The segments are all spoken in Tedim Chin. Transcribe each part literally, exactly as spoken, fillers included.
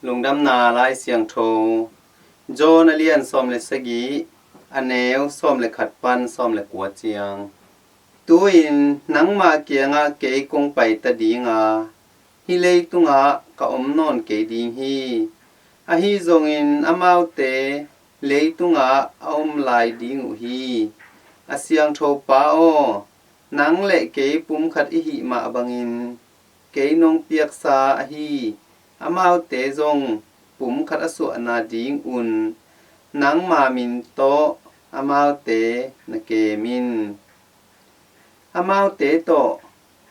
Lungdamna Lai Siangtho, John a lian sawm le sagih, a neu sawm le khat pan sawm le kua ciang. Tu-in nangmah kiangah kei kong paita ding a, hih leitungah ka om nawn kei ding hi. Ahi zongin amaute leitungah a om lai ding uh hi. A Siangtho Pa aw, nang le kei pumkhat i hih mah bangin kei nong piaksa ahi amaute zong pumkhat a suahna dingun nangma min tawh amaute na kem in. Amaute tawh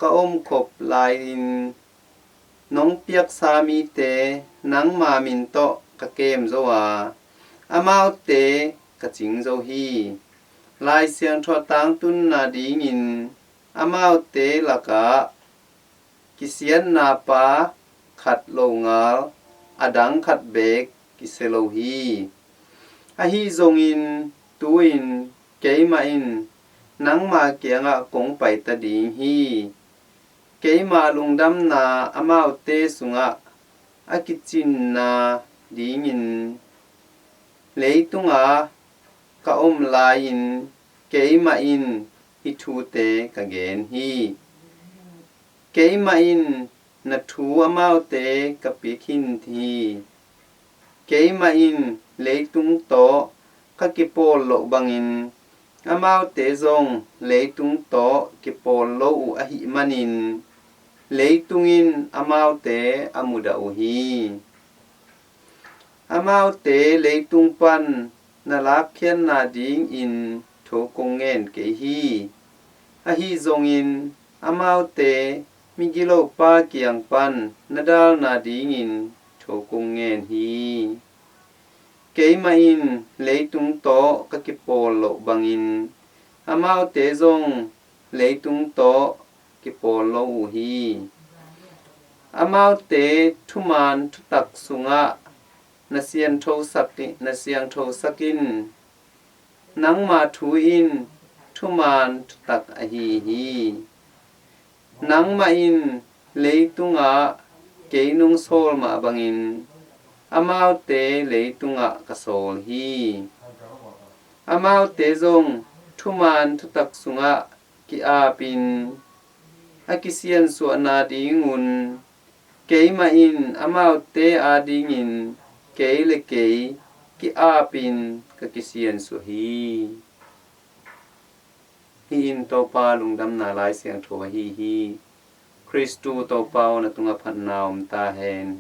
ka omkhop lai-in nong piaksa mite nangma min tawh ka kem zo a, amaute ka cing zo hi. Lai Siangtho a tangtunna dingin amaute lakah kisiatna pa khat longal a dang khat beek kisia lo hi. Ahi zongin tu-in keimah in nangma kiangah kong paita ding hi. Keima lungdamna amaute sungah a kicinna dingin leitunga ka om lai-in keimah in hih thute ka gen hi. Keimah in na thu amaute ka pia khin hi. Keimah in leitung tawh ka kipawl loh bangin amaute zong leitung tawh kipawl lo uh ahih manin leitung in amaute a mudah uh hi. Amaute leitung pan na lakkhiatna dingin thu kong ngen kei hi. Ahi zongin amaute migilopa kiang pan na dalna dingin thu kong ngen hi. Keimah in leitung tawh ka kipawl loh bangin amaute zong leitung tawh kipawl lo uh hi. Amaute thuman thutak sungah na siangthosak, na siangthosak in. Nangma thu in thuman thutak ahi hi. Nangmah in leitungah kei nong sawl mah bangin amaute leitungah ka sawl hi. Amaute zong thuman thutak sungah ki-apin a kisiansuahna dingun keimah in amaute adingin kei le kei ki-apin ka kisiansuah hi. Hih in Topa lungdamna Lai Siangtho ahi hi. Khristu Topa aw, na tungah phatna om ta hen.